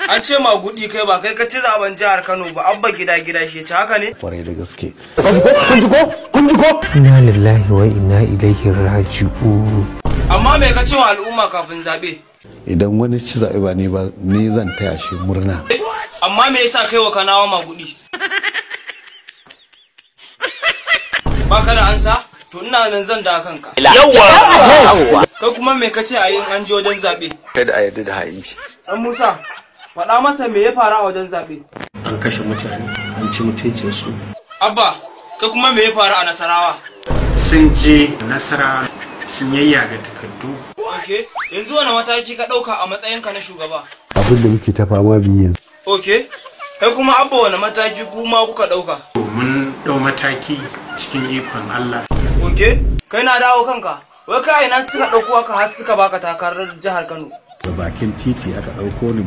An ce magudi kai ba kai ka ci zaben jihar Kano ba, Abba Gida Gida shi ci, haka ne? Kwarai da gaske. Inna lillahi wa inna ilaihi raji'un. Amma me ka ce wa al'umma kafin zabe? Idan wani ci zaɓe ba ni ba, ni zan taya shi murna. Amma me yasa kai wa Kanawa magudi? Baka da ansa? To ina nan zan da kanka. Yawwa! Kai kuma me ka ce a yin an je wajen zabe? Kada a yarda da ha'inci. Dan Musa, faɗa masa me ya faru a wajen zabe. An kashe mutane, an ci mutuncinsu. Abba, kai kuma me ya faru a Nasarawa? Sun je Nasara sun yayyaga takardu. Ok, yanzu wani mataki ka ɗauka a matsayinka na shugaba? Abin da muke ta fama biyu yanzu. Ok, kai kuma Abba wani mataki kuma kuka ɗauka? Mun ɗau mataki cikin ikon Allah. Ok, kai na dawo kanka. Wai kai ina suka ɗauko ka har suka baka takarar jihar Kano? Da bakin titi aka ɗauko ni.